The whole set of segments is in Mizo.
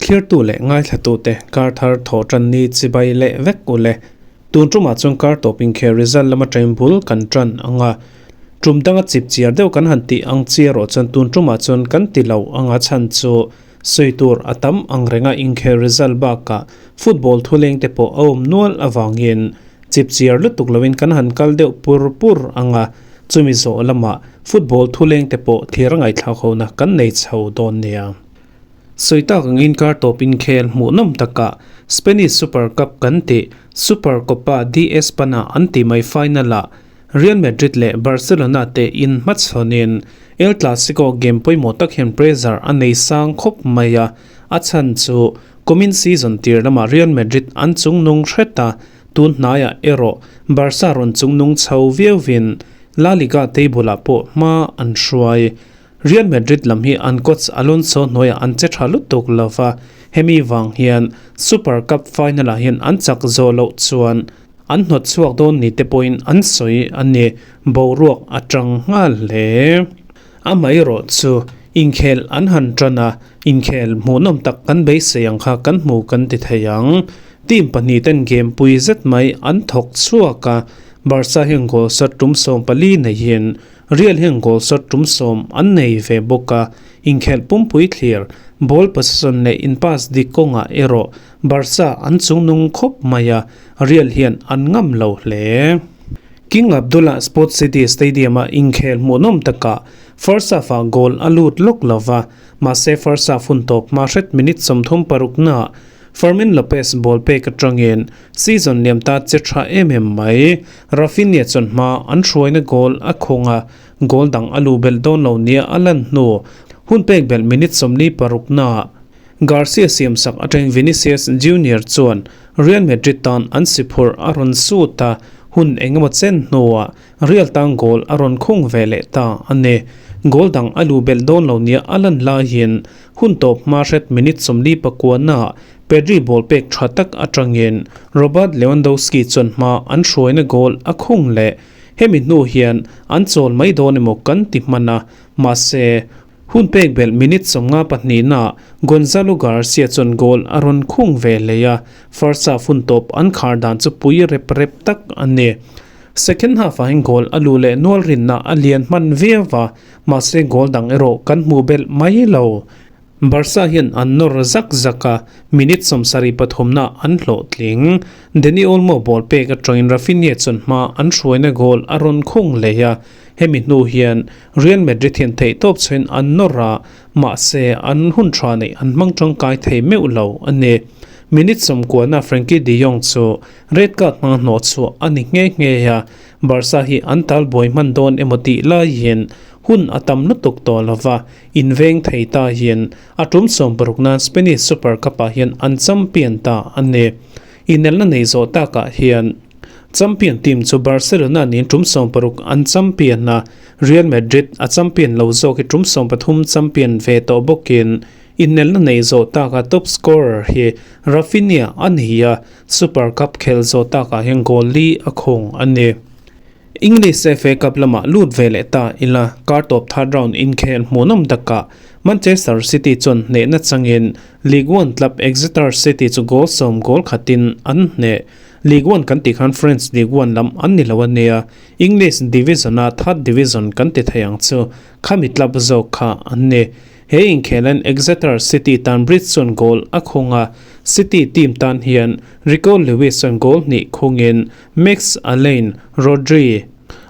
Thlirtu leh ngaithlatute kar thar thawh tan ni chibai leh vek u le. Tun tumah chuan kar tawp inkhel result lama train bul kan tan ang a. Tum danga chip chiar deuh kan han tih ang chi erawh chuan tun tumah chuan kan ti lo ang a chhan chu sawi tur a tam ang renga inkhel result bakah football thuleng te pawh a awm nual avangin chip chiar lutuk loin kan han kal deuh pur pur ang a, chumi zawh lamah football thuleng te pawh thlir a ngaihthlak hona kan nei chho dawn nia. Sawi tak angin kar tawp inkhel hmuhnawm takah Spanish Super Cup kan tih Super Copa de Espana an tih mai final-ah Real Madrid leh Barcelona te in hmachhawnin El Clasico game pawimawh tak hian pressure a nei sang khawp mai a, a chhan chu kumin season tir lamah Real Madrid an chungnung hret a, tun hnaiah erawh Barca rawn chungnung chho viauvin La Liga table-ah pawh hma an hruai. Real Madrid lam hi an coach Alonso hnuaiah an che tha lutuk lo va, hemi vang hian Super Cup final-ah hian an chak zawh loh chuan an hnawt chhuak dawn ni te pawhin an sawi a ni, boruak a tang nghal hle. Amaherawh chu inkhel an han tan a, inkhel hmuhnawm tak kan beisei ang kha kan hmu kan ti thei ang. Team pahnih ten game pui zet mai an thawk chhuak a, Barca hian goal shot tum 14 neihin Real hian goal shot tum 10 an nei ve bawk a, inkhelh pumpui thlir, ball possession leh in pass dik kawngah erawh Barca an chungnung khawp mai a, Real hian an ngam lo hle. King Abdullah Sports City Stadium-a inkhel hmuhnawm takah first half-ah goal a lut lawk lo va, mahse first half hun tawp hma hret minute 36 naah Fermin Lopez ball pek atangin Season liam ta che tha em em mai. Raphinha chuan hma an hruaina goal a khawng a, goal dang a luh belh dawn lo nia a lan hnu. Hun pek belh minute 46 naah Garcia siamsak atangin Vinicius Junior chuan Real Madrid tan an si phurh a rawn sut a, hun engemaw chen hnuah Real tan goal a rawn khung ve leh ta a ni. Goal dang a luh belh dawn lo nia a lan laiin hun tawp hma hret minute 49 naah Pedri ball pek tha tak atangin Robert Lewandowski chuan hma an hruaina goal a khung leh. Hemi hnu hian an chawl mai dawn emaw kan ti hman a, mahse, hun pek belh minute 52 naah Gonzalo Garcia chuan goal a rawn khung ve leh a, first half hun tawp an khar dan chu pui rep rep tak a ni. Second half ah hian goal a luh leh nual rinna a lian hman viau a, mahse goal dang erawh kan hmuh belh mai lo. Barca hian an nawr zak zak a, minute 73 na an hlawhtling. Dani Olmo ball pek atangin Raphinha chuan hma an hruaina goal a rawn khung leh a, hemi hnu hian Real Madrid hian theihtawp chhuain an nawr a, mahse an hun tha neih an hmang tangkai thei meuh lo a ni. Minute 90 na Frenkie de Jong chu red card hmanga hnawh chhuah a ni nghe nghe a, Barca hi an tal buai hman dawn emaw tih laiin hun a tam lutuk tawh lova, Inveng thei ta hian a tum 60 nan Spanish Super Cup-ah hian an champion ta a ni. Inelna nei zawh takah hian champion team chu Barcelona niin tum 60 an champion a, Real Madrid a champion lo zawk hi tum 13 champion ve tawh bawkin inelna nei zawh taka top scorer hi Raphinha a ni a, Super Cup khel zawh takah hian goal li a khawng a ni. English FA Cup lamah lut ve leh ta ila, kar tawp third round inkhel hmuhnawm takah Manchester City chuan hnehna changin League One club Exeter City chu goal 10 goal khatin an hneh. League One kan tih khan French League One lam an ni lo a nia, English Division-a third division kan ti thei ang chu khami club zawk kha an ni. He inkhelan Exeter City tan Bridge chuan goal a khung a, City team tan hian Rico Lewis chuan goal hnih khungin Max Alleyne, Rodri,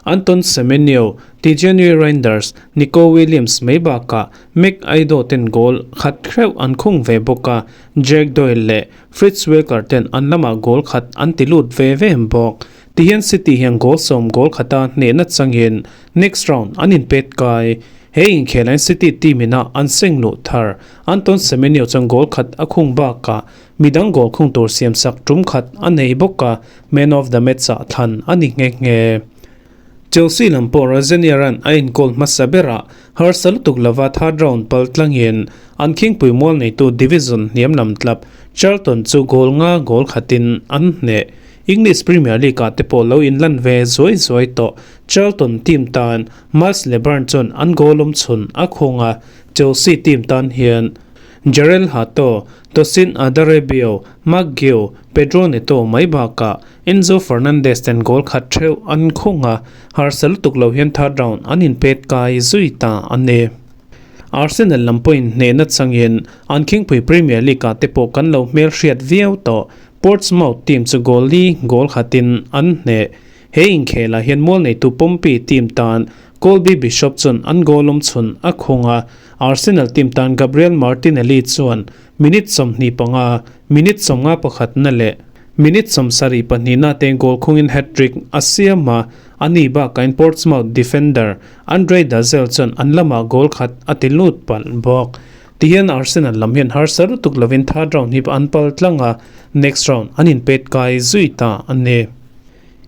Anton Semenyo, Tijjani Reijnders, Nico Williams mai bakah Mac Aido ten goal khat hreuh an khung ve bawk a, Jack Doyle leh Fritz Walker ten an lamah goal khat an ti lut ve ve bawk. Tihian City hian goal 10 goal khata hnehna changin next round an inpet kai. He inkhelhin City team ina an seng luh thar Anton Semenyo chuan goal khat a khung bakah midang goal khung tur siamsak tum khat a nei bawk a, man of the match ah thlan a ni nghe nghe. Chelsea lam pawh Rosenior-a'n a inkawl hmasa berah harsa lutuk lova third round pal tlangin an khingpui mual neitu division hniam lam club Charlton chu goal nga goal khatin an hneh. English Premier League-ah te pawh lo inlan ve zuai zuai tawh. Charlton team tan Miles Leburn chuan an goal awmchhun a khung a, Chelsea team tan hian Jorrel Hato, Tosin Adarabioyo, Marc Guiu, Pedro Neto mai bakah Enzo Fernandez ten goal khat theuh an khung a, harsa lutuk lo hian third round an inpet kai zui ta a ni. Arsenal lam pawhin hnehna changin an khingpui Premier League-ah te pawh kan lo hmelhriat viau tawh. Portsmouth team chu goal li goal khatin an hneh. He inkhelah hian mual neitu Pompey team tan Colby Bishop chuan an goal awmchhun a khung a, Arsenal team tan Gabriel Martinelli chuan minute 25, minute 51na leh minute 72na te goal khungin hat-trick a siam a, ani bakain Portsmouth defender Andre Dazel chuan an lamah goal khat a ti lut palh bawk. Tihian Arsenal lam hian harsa lutuk lovin third round hi an pal tlang a, next round an inpet kai zui ta a ni.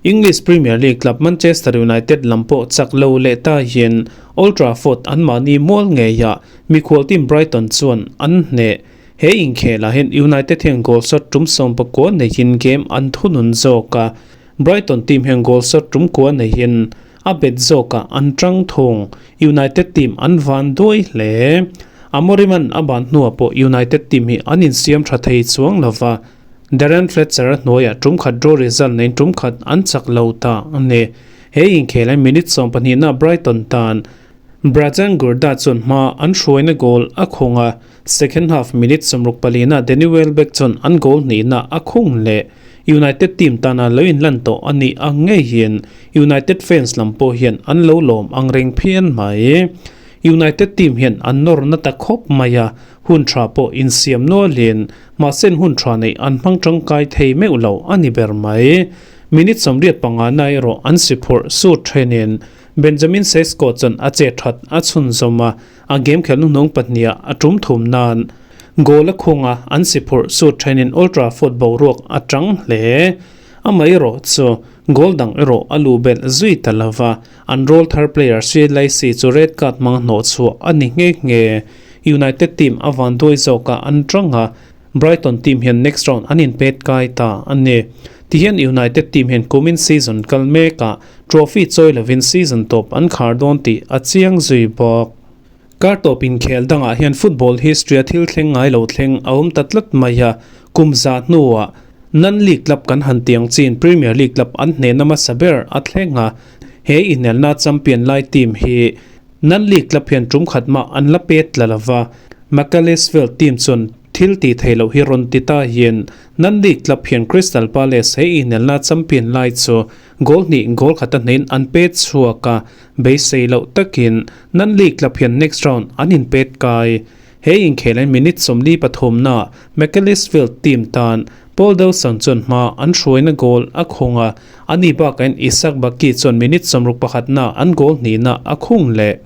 English Premier League club Manchester United lam pawh chak lo leh ta hian Old Trafford anmahni mual ngeiah mikhual team Brighton chuan an hneh. He inkhelah hian United hian goal shot tum 19 neihin game an thunun zawk a, Brighton team hian goal shot tum kua neihin a bet zawkah an tang thung. United team an van duai hle. Amorim-a'n a ban hnuah pawh United team hi an insiam tha thei chuang lova. Darren Fletcher-a hnuaiah tum khat draw result neiin tum khat an chak lo ta a ni. He inkhel hi minute 12 na Brighton tan Brajan Gurda chuan hma an hruaina goal a khung a, second half minute 64 na Danny Welbeck chuan an goal hnihna a khung leh. United team tana lo inlan tawh a nih ang ngei hian United fans lam pawh hian an lo lawm ang reng phian mai. United team hian an nawr na ta khawp mai a, hun tha pawh insiam nualin Mahse hun tha neih an hmang tangkai thei meuh lo a ni ber mai. Minute 85 na erawh an si phurh sut thenin Benjamin Sesko chuan a che that a chhunzawm a, a game khelh hnuhnung pahniha a tum thum nan goal a khung a, an si phurh sut thenin Old Trafford boruak a tang hle. Amaherawh chu goal dang erawh a luh belh zui ta lova, an roll thar player Shea Lacey chu red card hmang hnawh chhuah a ni nghe nghe. United team a van duai zawkah an tang a, Brighton team hian next round an inpet kai ta a ni. Tihian United team hian kumin season kal mekah trophy chawi lovin season tawp an khar dawn tih a chiang zui bawk. Kar tawp inkhel dangah hian football history a thil thleng ngai lo thleng a awm ta tlat mai a, kum za hnuah non-league club kan han tiang chin Premier League club an hnehna hmasa ber a thleng a, he inelna champion lai team hi Nan league club hian tum khat mah an la pet tla lova, Macclesfield team chuan thil tih theih loh hi rawn ti ta hian Nan league club hian Crystal Palace he inelna champion lai chu goal hnih goal khata hnein an pet chhuak a, beisei loh takin Nan league club hian next round an inpet kai. He inkhelain minute 43 na Macclesfield team tan Paul Dawson chuan hma an hruaina goal a khung a, ani bakain Isak Baki chuan minute 61 na an goal hnihna a khung leh.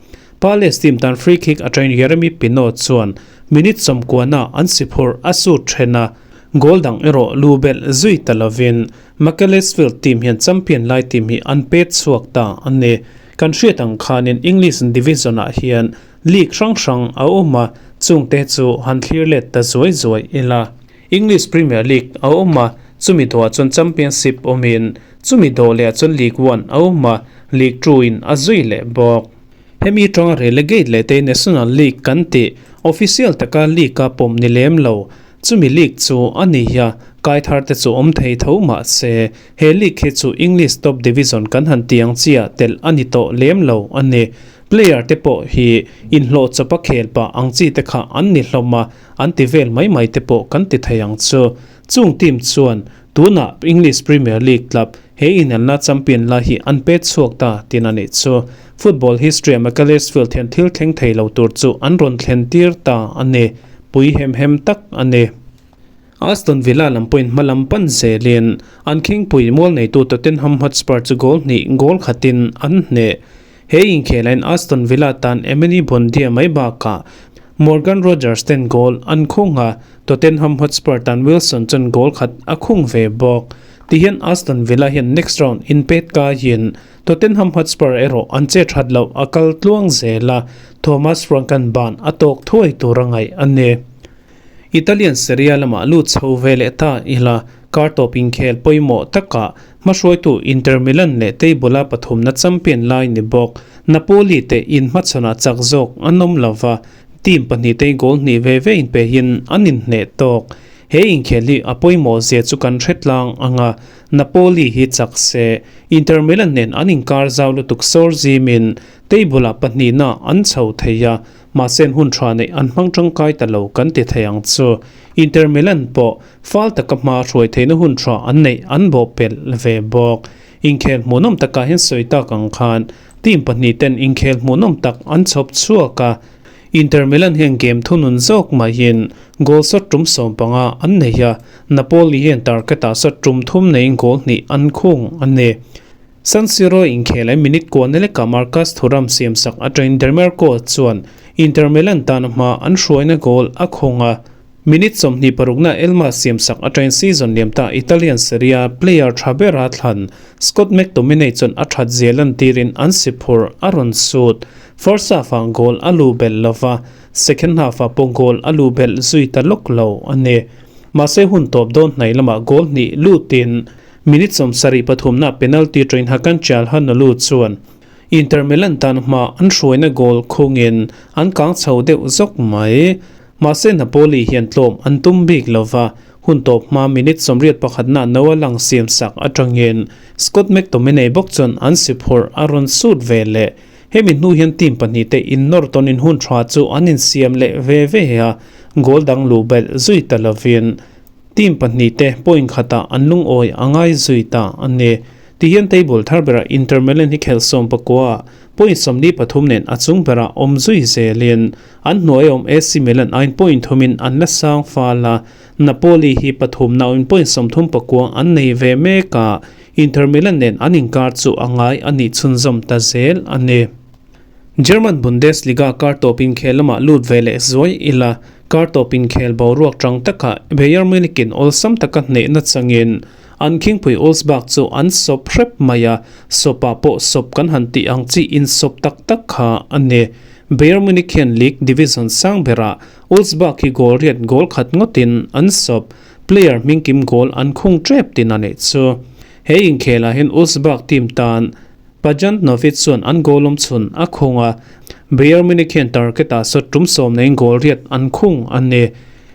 Palace team tan free kick atangin Yeremy Pino chuan minute 90 na an si phurh a sut then a, goal dang erawh lu belh zui ta lovin Macclesfield team hian champion lai team hi an pet chhuak ta a ni. Kan hriat ang khanin English division ah hian league hrang hrang a awm a, chungte chu han thlir let ta zuai zuai ila. English Premier League a awm a, chumi dawhah chuan Championship awmin, chumi dawh lehah chuan League One a awm a, League Two in a zui leh bawk. Hemi tanga relegate leh te National League kan tih, official taka league a pawm ni lem lo. Chumi league chu a ni a, kai thar te chu awm thei tho mah se, he league hi chu English top division kan han ti ang chiah telh a ni tawh lem lo a ni. Player te pawh hi inhlawh chawpa khel pah ang chi te kha an ni hlawm a, an ti vel mai mai te pawh kan ti thei ang chu. Chung team chuan tunah English Premier League club he inelna champion lai hi an pet chhuak ta tin a nih chu. Football history-a Macclesfield hian thil thleng thei lo tur chu an rawn thlen tir ta a ni. Pui hem hem tak a ni. Aston Villa lam pawhin hma lam pan zelin an khingpui mual neitu Tottenham Hotspur chu goal hnih goal khatin an hneh. He inkhelain Aston Villa tan Emily Buendia mai bakah Morgan Rogers ten goal an khung a, Tottenham Hotspur tan Wilson chuan goal khat a khung ve bawk. Tihian Aston Villa hian next round inpet kaiin Tottenham Hotspur erawh an che that loh a kal tluang zel a, Thomas Frank-a'n ban a tawk thuai tur a ngaih a ni. Italian Serie A lamah lut chho ve leh ta ila. Kar tawp inkhel pawimawh takah hmahruaitu Inter Milan leh table-a pathumna champion lai ni bawk Napoli te inhmachhawnah chak zawk an awm lo va, team pahnihte goal hnih ve ve inpehin an inhneh tawk. He inkhel hi a pawimawh zia chu kan hre tlang ang a, Napoli hi chak se, Inter Milan nen an inkar zau lutuk sawr zimin table-ah pahnihna an chho thei a, mahse an hun tha neih an hmang tangkai ta lo kan ti thei ang chu. Inter Milan pawh fal taka hma hruai theihna hun tha an neih an bawhpelh ve bawk. Inkhel hmuhnawm takah hian sawi tak ang khan team pahnihten inkhel hmuhnawm tak an chhawp chhuak a, Inter Milan hian game thunun zawk maiin goal shot tum 15 an nei a, Napoli hian target-ah shot tum thum neiin goal hnih an khung a ni. San Siro inkhel ai minute kuahna lekah Marcus Thuram siamsak atangin Dimarco chuan Inter Milan tana hma an hruaina goal a khung a. Minute 26na Elmas siamsak atangin season liam ta Italian Serie A player tha bera thlan Scott McTominay chuan a that zia lantirin an si phur a rawn sut. First half-ah goal a lu belh lo va, second half-ah pawh goal a lu belh zui ta lawk lo a ni. Mahse hun tawp dawn hnai lamah goal hnih lutin minute 73na penalty train Hakan Calhanoglu chuan Inter Milan tan hma an hruaina goal khungin an kang chho deuh zawk mai. Mahse Napoli hian tlawm an tum bik lo va, hun tawp hma minute 81na Noah Lang siamsak atangin Scott McTominay bawk chuan an si phurh a rawn sut ve leh. Hemi hnu hian team pahnihte innawr tawnin hun tha chu an insiam leh ve ve a, goal dang luh belh zui ta lovin team pahnihte point khatah an lungawi a ngai zui ta a ni. Tihian table thar berah Inter Milan hi khelh 19 point 43 nen a chung berah awm zui zelin an hnuai awm AC Milan aiin point thumin an la sang fal a, Napoli hi pathum nauin point 39 an nei ve mek a, Inter Milan nen an inkar chu a ngai a nih chhunzawm ta zel a ni. German Bundesliga kar tawp inkhel lamah lut ve leh zuai ila, kar tawp inkhel boruak tang takah Bayern Munich-in awlsam taka hnehna changin an khingpui Wolfsburg chu an sawp hrep mai a, sawpah pawh sawp kan han tih ang chi insawp tak tak kha a ni. Bayern Munich hian league division sang berah Wolfsburg hi goal riat goal khat ngawtin an sawp, player hmingkim goal an khung tep tin a nih chu. He inkhelah hian Wolfsburg team tan Pajantnovic chuan an goal awm chhun a khung a, Bayern Munich hian target-ah shot tum sawm neiin goal riat an khung a ni.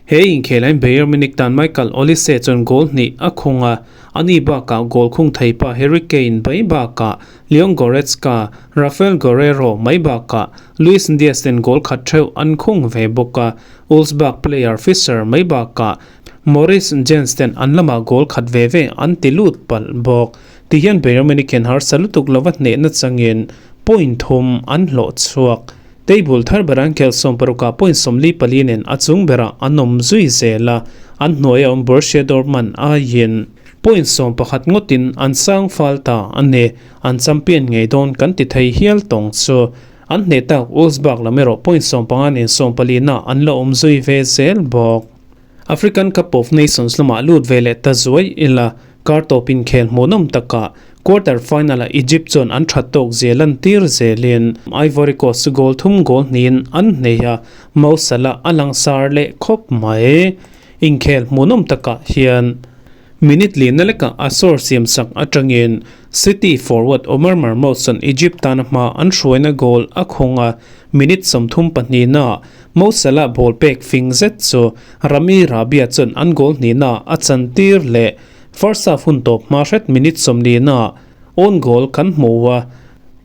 He inkhelah hian Bayern Munich tan Michael Olise chuan goal hnih a khung a, ani bakah goal khung thei pa Harry Kane mai bakah Leon Goretzka, Rafael Guerreiro mai bakah Luis Diaz ten goal khat theuh an khung ve bawk a, Wolfsburg player Fischer mai bakah Moritz Jenz ten an lamah goal khat ve ve an ti lut palh bawk. Tihian Bayern Munich hian harsa lutuk lova hnehna changin point thum an hlawh chhuak. Table thar berah an khel 16ah point 44 nen a chung berah an awm zui zel a, an hnuaia awm Borussia Dortmund aiin point 11 ngawtin an sang fal ta a ni. An champion ngei dawn kan ti thei hial tawng chu. An hneh tak Wolfsburg lam erawh point 15 nen 14 ah an la awm zui ve zel bawk. African Cup of Nations lamah lut ve leh ta zuai ila, kar tawp inkhel hmuhnawm takah quarter final-ah Egypt chuan an that tawk zel an tir zelin Ivory Coast chu goal thum goal hnihin an hnei a, Mo Salah a langsar leh khawp mai. Inkhel hmuhnawm takah hian minute lina lekah a sawr siamsak atangin City forward Omar Marmoush chuan Egypt tana hma an hruaina goal a khung a, minute 32 naah Mo Salah ball pek fing zet chu Rami Rabia chuan an goal hnihna a chantir leh. First half hun tawp hma hret minute 40 naah own goal kan hmu a,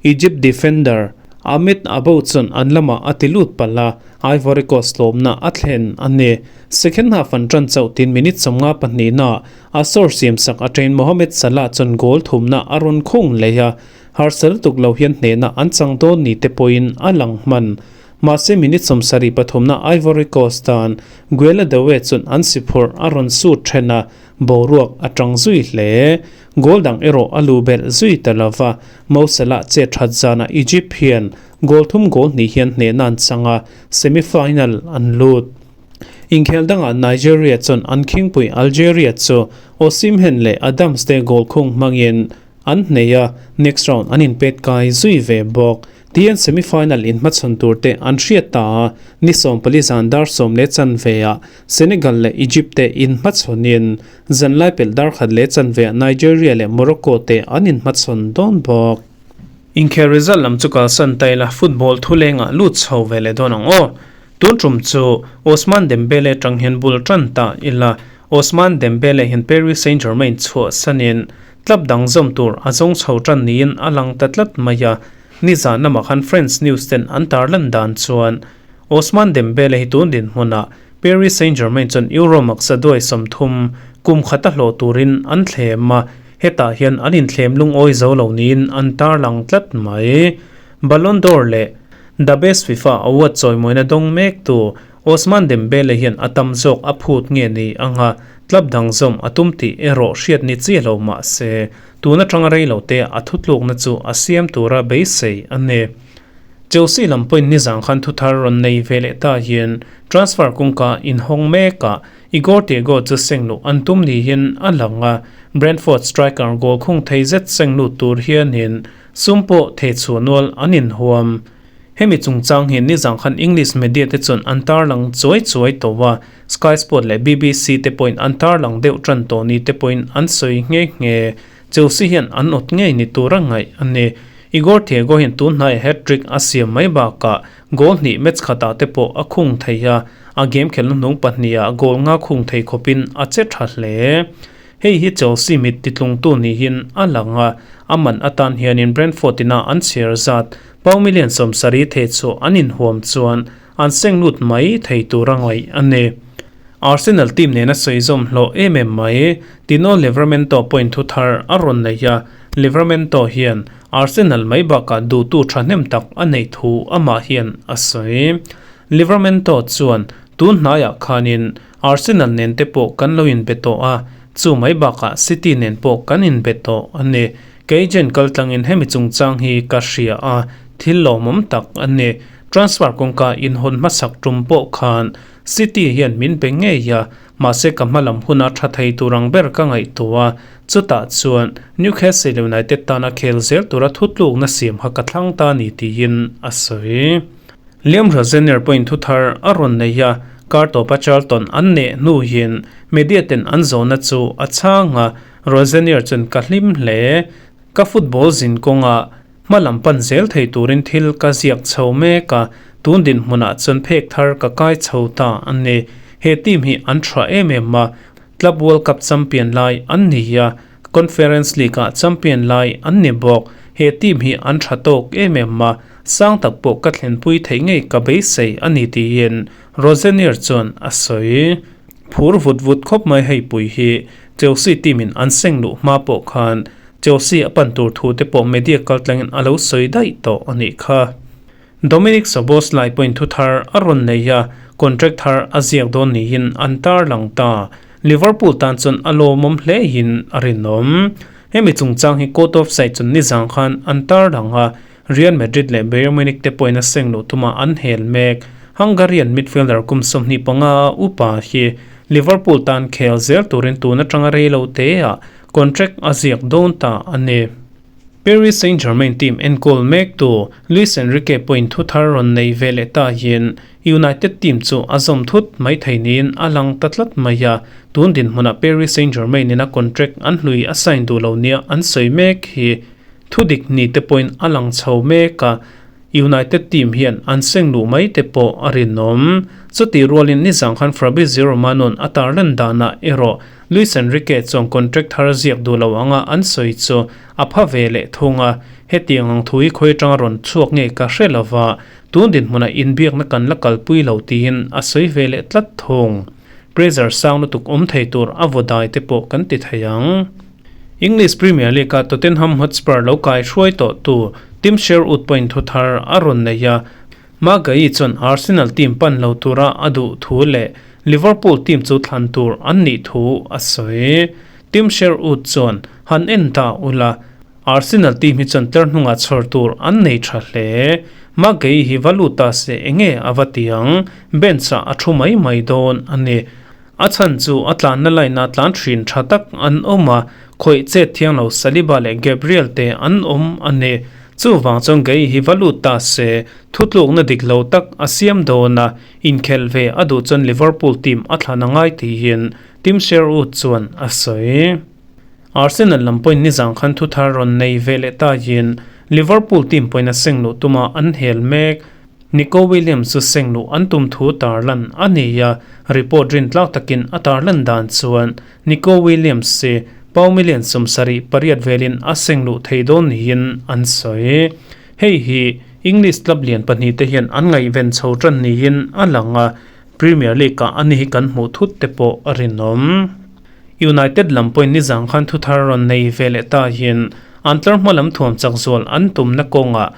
Egypt defender Ahmed Abou chuan an lamah a ti lut palh a, Ivory Coast tlawmna a thlen a ni. Second half an tan chauh tin minute 52 naah a sawr siamsak atangin Mohamed Salah chuan goal thumna a rawn khung leh a, harsal lutuk lo hian hnehna an chang dawn ni te pawhin a lang hman. Mahse minute 73 na Ivory Coast tan Guela Dawe chuan an si phurh a rawn sut then a, boruak a tang zui hle. Goal dang erawh a lu belh zui ta lova, Mo Salah che that zana Egypt hian goal thum goal hnih hian hnehna an chang a, semi-final an lut. Inkhel dangah Nigeria chuan an khingpui Algeria chu Osimhen leh Adams te goal khung hmangin an hneh a, next round an inpet kai zui ve bawk. Tihian semi-final inhmachhawn tur te an hriat ta a, ni 14 zan dar 10:15 ah Senegal leh Egypt te inhmachhawnin zanlai pelh dar 1:15 ah Nigeria leh Morocco te an inhmachhawn dawn bawk. Inkhel result lam chu kalsan ta ila football thulengah lut chho ve leh dawn ang aw. Tun tum chu Ousmane Dembele tang hian bul tan ta ila Ousmane Dembele hian Paris Saint-Germain chhuahsanin club dang zawm tur a zawng chho tan niin a lang ta tlat mai a. Nizan lamah khan French news ten an tarlan dan chuan Ousmane Dembele hi tun dinhmunah Paris Saint-Germain chuan Euro maksa duai 30 kum khat a hlawh turin an thlem a, hetah hian an inthlem lungawi zo lo niin an tarlang tlat mai. Ballon d'Or leh The Best FIFA Award chawimawina dawng mek tu Ousmane Dembele hian a tam zawk a phut nge ni anga club dang zawm a tum tih erawh hriat ni chiah lo mah se, tun atanga rei lo te a thutlukna chu a siam tura beisei a ni. Chelsea lam pawhin nizang khan thuthar rawn nei ve leh ta hian transfer kawngka inhawng mekah Igor Thiago chu seng luh an tum niin a lang a, Brentford striker goal khung thei zet seng lut tur hianin sum pawh thei chhuah nual an inhuam. Hemi chungchang hi nizang khan English media te chuan an tarlang chuai chuai tawh a, Sky Sport leh BBC te pawhin an tarlang deuh tan tawh ni te pawhin an sawi nghe nghe. Chelsea hian an awt ngei ni tura ngaih a ni. Igor Thiago hian tun hnaiah hat-trick a siam mai bakah goal hnih match khatah te pawh a khung thei a, a game khelna hnung pahnihah goal nga khung thei khawpin a che tha hle. Hei hi Chelsea mit titlungtu niin a lang a, a man atan hianin Brentford ina an chhiar zat pound million 70 theh chhuah an inhuam chuan an seng lut mai thei tura ngaih a ni. Arsenal team nena sawi zawm hlawh em em mai, Tino Livramento pawhin thu thar a rawn nei a, Livramento hian Arsenal mai bakah duhtu thahnem tak a neih thu amah hian a sawi. Livramento chuan, Tun hnaiah khanin Arsenal nen te pawh kan lo inbe tawh a, chu mai bakah City nen pawh kan inbe tawh a ni. Kei Jen kaltlangin hemi chungchang hi ka hria a, thil lawmawm tak a ni. Transfer kawngka inhawn hmasak tum pawh khan City hian min be ngei a, mahse ka hmalam huna tha thei tur ang ber ka ngaihtuah a, chutah chuan Newcastle United tana khel zel tura thutlukna siam kha ka thlang ta ni tiin a sawi. Liam Rosenior pawhin thu thar a rawn nei a, kar tawpa Charlton an neh hnuin media ten an zawhna chu a chhang a, Rosenior chuan ka hlim hle, ka football zin kawngah Hma lam pan zel thei turin thil ka ziak chho mek a, tun dinhmunah chuan phek thar ka kai chho ta a ni. He team hi an tha em em a, Club World Cup champion lai an ni a, Conference League-ah champion lai an ni bawk. He team hi an tha tawk em em a, sang tak pawh ka thlenpui theih ngei ka beisei a ni tiin Rosenior chuan a sawi. Phur vut vut khawp mai hei pui hi Chelsea team-in an seng luh hma pawh khan Chelsea a pan tur thu te pawh media kaltlangin a lo sawi daih tawh a nih kha. Dominic Szoboszlai pawhin thu thar a rawn nei a, contract thar a ziak dawn niin an tarlang ta. Liverpool tan chuan a lawmawm hle in a rinawm. Hemi chungchang hi Court of Side chuan nizang khan an tarlang a, Real Madrid leh Bayern Munich te pawhin a seng luh tuma an hel mek. Hungarian midfielder kum 25 a upa hi Liverpool tan khel zel turin tun atanga rei lo teah Contract a ziak dawn ta a ni. Paris Saint-Germain team enkawl mektu Luis Enrique pawhin thu thar rawn nei ve leh ta hian United team chu a zawm thut mai thei niin a lang ta tlat mai a, tun dinhmunah Paris Saint-Germain ina contract an hlui a sign duh lo nia an sawi mek hi thu dik ni te pawhin a lang chho mek a. United team hian an seng luh mai te pawh a rinawm. Chutih rualin nizang khan Fabrizio Romano-a'n a tarlan danah erawh Luis Enrique chuan contract thar ziak duh lo anga an sawi chu a pha ve leh thung a, hetiang ang thu hi khawi atanga rawn chhuak nge ka hre lova, tun dinhmunah inbiakna kan la kalpui lo tiin a sawi ve leh tlat thung. Pressure sang lutuk awm thei tur a vaw dai te pawh kan ti thei ang. English Premier League-a Tottenham Hotspur lo kai hruai tawhtu Tim Sherwood pawhin thu thar a rawn nei a, Maguire chuan Arsenal team pan lo tura a duh thu leh Liverpool team chu thlan tur an nih thu a sawi. Tim Sherwood chuan, Han en ta ula, Arsenal team hi chuan tlar hnungah chhawr tur an nei tha hle. Maguire hi va lut ta se enge a va ti ang, bench-ah a thu mai mai dawn a ni. A chhan chu a tlanna line-a tlan thin tha tak an awm a, khawih chet thiang lo Saliba leh Gabriel te an awm a ni. Chuvang chuan Guehi hi va lut ta se, thutlukna dik lo tak a siam dawn a, inkhelh ve a duh chuan Liverpool team a thlan a ngai tiin Tim Sherwood chuan a sawi. Arsenal lam pawhin nizan khan thu thar rawn nei ve leh taiin Liverpool team pawhin a seng luh tuma an hel mek. Nico Williams chu seng luh an tum thu tarlan a ni a, report rintlak takin a tarlan dan chuan Nico Williams hi pau million 78 velin a seng luh thei dawn niin an sawi. Hei hi English club lian pahnihte hian an ngaihven chho tan niin a lang a, Premier League-ah a ni hi kan hmuh thut te pawh a rinawm. United lam pawhin nizan khan thuthar rawn nei ve leh ta hian an tlar hma lam thuam chak zual an tumna kawngah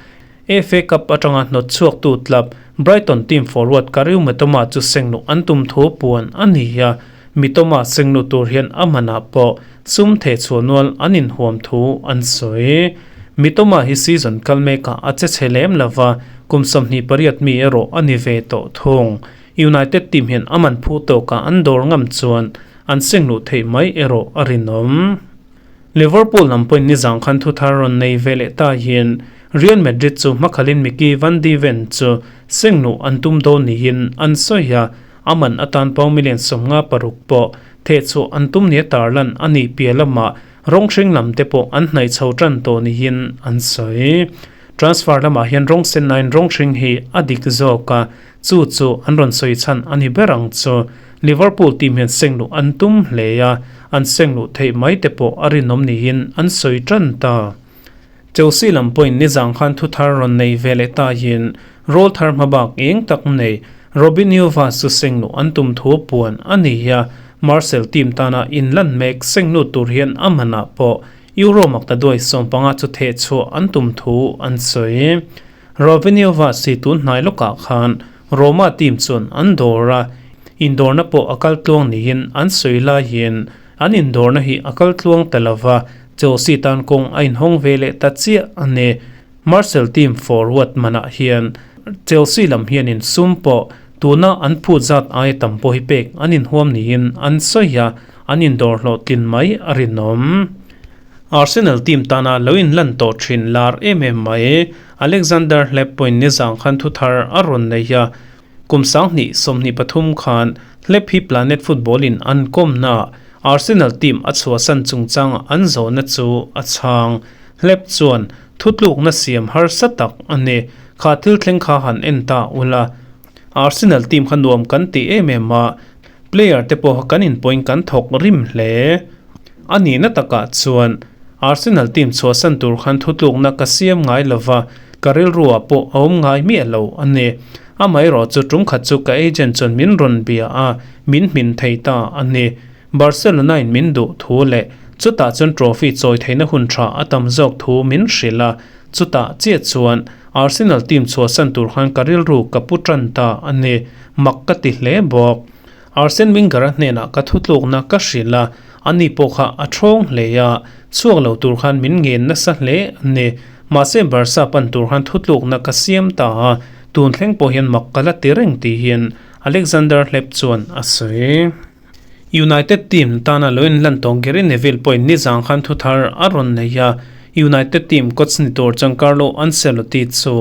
FA Cup atanga hnawt chhuaktu club Brighton team forward Karim Mitoma chu sengluh an tum thu puan a ni a, Mitoma sengluh tur hian a manah pawh sum theh chhuah nual an inhuam thu an sawi. Mitoma hi season kal mekah a che chhe lem lova, kum 28 mi erawh a ni ve tawh thung. United team hian a man phu tawkah an dawr ngam chuan an sengluh theih mai erawh a rinawm. Liverpool lam pawhin nizan khan thuthar rawn nei ve leh ta hian Real Madrid chu hmakhalin Micky van de Ven chu sengluh an tum dawn niin an sawi a, a man atan pau million 56 pawh thehchhuah an tum nia tarlan a nih piah lamah rawng hring lam te pawh an hnaih chho tan tawh niin an sawi. Transfer lamah hian rawng sen nain rawng hring hi a dik zawk a, Chu chu an rawn sawi chhan a ni ber ang chu. Liverpool team hian sengluh an tum hle a, an sengluh theih mai te pawh a rinawm niin an sawi tan ta. Chelsea lam pawhin nizang khan thu thar rawn nei ve leh tahin rawl thar hmabak eng tak nei Robinho Vaz chu sengluh an tum thu puan a ni a, Marseille team tana inlan mek senglut tur hian a manah pawh Euro maktaduai 15 chu thehchhuah an tum thu an sawi. Robinho Vaz hi tun hnai lawkah khan Roma team chuan an dawr a, indawrna pawh a kal tluang niin an sawi laiin an indawrna hi a kal tluang ta lova, Chelsea tan kawng a inhawng ve leh ta chiah a ni. Marseille team forward manah hian Chelsea lam hianin sum pawh tuna an phut zat aia tam pawh hi pek an inhuam niin an sawi a, an indawr hlawhtlin mai a rinawm. Arsenal team tana lo inlan tawh thin lar em em mai. Alexander Hleb pawhin nizang khan thu thar a rawn nei a, kum 2023 khan Hleb hi Planet Football in an kawmna Arsenal team a chhuahsan chungchanga an zawhna chu a chhang. Hleb chuan thutlukna siam harsa tak a ni. Kha thil thleng kha han en ta ula. Arsenal team kha nuam kan ti em em a, player te pawh kan inpawhin kan thawk rim hle. A nihna takah chuan Arsenal team chhuahsan tur khan thutlukna ka siam ngai lova, ka rilruah pawh a awm ngai miah lo a ni. Amaherawh chu tum khat chu ka agent chuan min rawn bia a, min hmin thei ta a ni. Barcelona in min duh thu leh chutah chuan trophy chawi theihna hun tha a tam zawk thu min hrilh a, chutah chiah chuan Arsenal team chhuahsan tur khan ka rilru ka pu tan ta a ni. Mak ka ti hle bawk. Arsene Wenger-a hnenah ka thutlukna ka hrilh a, ani pawh kha a thawng hle a, chhuak lo tur khan min ngen nasa hle a ni. Mahse Barca pan tur khan thutlukna ka siam ta a, tun thleng pawh hian mak ka la ti reng tihin Alexander Hleb chuan a sawi. United team tana lo inlan tawh Gary Neville pawhin nizang khan thuthar a rawn nei a, United team coach ni tur chuan Carlo Ancelotti chu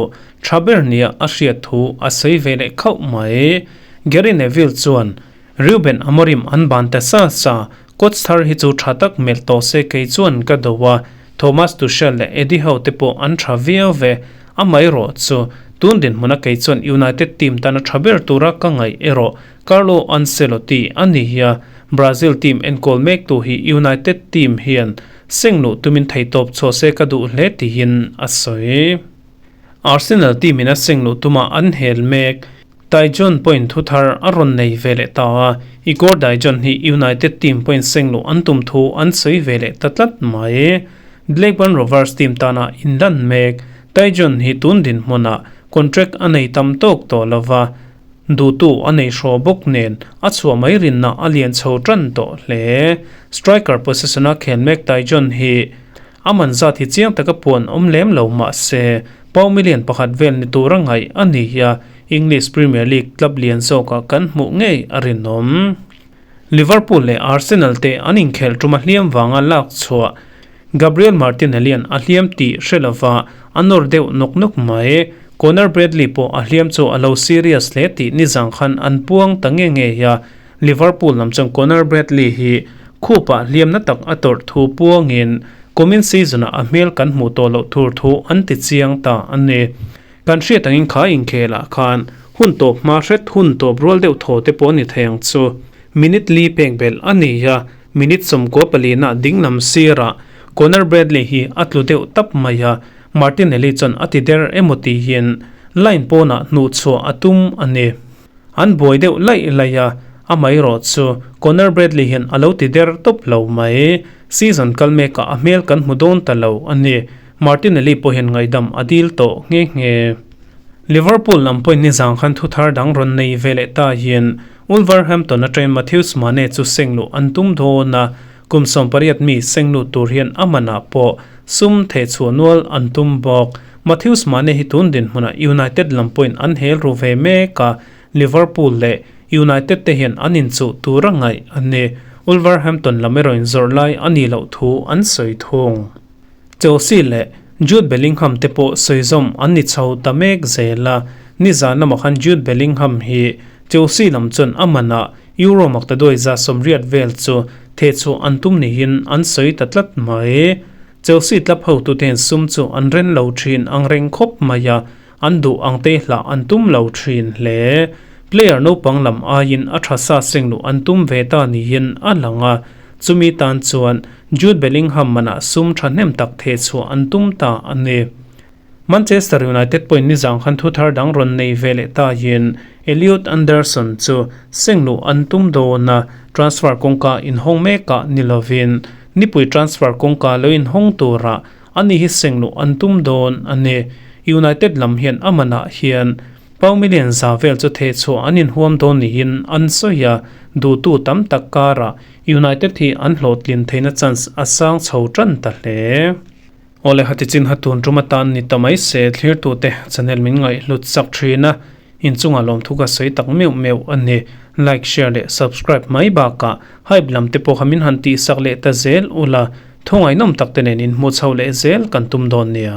tha ber nia a hriat thu a sawi ve leh khauh mai. Gary Neville chuan, Reuben Amorim an ban ta sa sa, coach thar hi chu tha tak melh tawh se kei chuan ka do a, Thomas Tuchel leh Eddie Howe te pawh an tha viau ve. Amaherawh chu, tun dinhmuna kei chuan United team tana tha ber tura ka ngaih erawh Carlo Ancelotti a ni hi a, Brazil team enkawl mektu hi United team hian sengluh tumin theihtawp chhuah se ka duh hle tiin a sawi. Arsenal team in a sengluh tuma an hel mek. Daijon pawhin thu thar a rawn nei ve leh ta a, Igor Daijon hi United team pawhin sengluh an tum thu an sawi ve leh ta tlat mai. Blackburn Rovers team tana inlan mek Daijon hi tun dinhmunah contract a nei tam tawk tawh lova, duhtu a nei hraw bawk nen a chhuah mai rinna a lian chho tan tawh hle. Striker position-a khel mek Daijon hi a man zat hi chiang taka puan awm lem lo mah se, pau million pakhat vel ni tura ngaih a ni a, English Premier League club lian zawkah kan hmuh ngei a rinawm. Liverpool leh Arsenal te an inkhelh tuma hliam vanga lak chhuah Gabriel Martinelli-a'n a hliam tih hre lova a nawr deuh nawk nawk mai. Conor Bradley pawh a hliam chu a lo serious hle tih nizang khan an puang ta nge ngei a, Liverpool lam chuan Conor Bradley hi khupah hliamna tak a tawrh thu puangin kumin season-ah a hmel kan hmuh tawh loh tur thu an ti chiang ta a ni. Kan hriat angin kha inkhelah khan hun tawp hma hret hun tawp rual deuh thaw te pawh a ni thei ang chu. Minute li pek belh a ni a, minute 94 nah dinglam sirah Conor Bradley hi a tlu deuh tap mai a, Martinelli chuan a ti der emaw tihin line pawnah hnuhchhuah a tum a ni. An buai deuh laih laih a, amaherawh chu Conor Bradley hian a lo ti der tawp lo mai. Season kal mekah a hmel kan hmu dawn ta lo a ni. Martinelli pawh hian ngaihdam a dil tawh nghe nghe. Liverpool lam pawhin nizang khan thu thar dang rawn nei ve leh ta hian Wolverhampton atangin Matheus Mane chu seng luh an tum dawn a, kum 18 mi seng lut tur hian a manah pawh sum thehchhuah nual an tum bawk. Matheus Mane hi tun dinhmunah United lam pawhin an hel ru ve mek a, Liverpool leh United te hian an inchuh tur a ngaih a ni. Wolverhampton lam erawhin zawrh lai a nih loh thu an sawi thung. Chelsea leh Jude Bellingham te pawh sawizawm an ni chho ta mek zel a, nizan lamah khan Jude Bellingham hi Chelsea lam chuan a manah Euro maktaduai 180 vel chu thehchhuah an tum niin an sawi ta tlat mai. Chelsea club hotuten sum chu an ren lo thin ang reng khawp mai a, an duh ang te hlah an tum lo thin hle. Player naupang lam aiin a tha sa seng luh an tum ve ta niin a lang a, chumi tan chuan Jude Bellingham manah sum thahnem tak thehchhuah an tum ta a ni. Manchester United pawhin nizang khan thu thar dang rawn nei ve leh tahin Elliot Anderson chu seng luh an tum dawn a, transfer kawngka inhawng mekah ni lovin nipui transfer kawngka lo inhawng turah ani hi seng luh an tum dawn a ni. United lam hian a manah hian pound million za vel chu thehchhuah an inhuam dawn niin an sawi a, duhtu tam tak karah United hi an hlawhtlin theihna chance a sang chho tan ta hle. Awle hati chin ha tun tum atan ni ta mai se thlirtute channel min ngaih hlut sak thin a, inchungah lawmthu ka sawi tak meuh meuh a ni. Like, share leh subscribe mai bakah hype lam te pawh kha min han tihsak leh ta zel ula, thawngaihnawm tak te nen inhmuh chho leh zel kan tum dawn nia.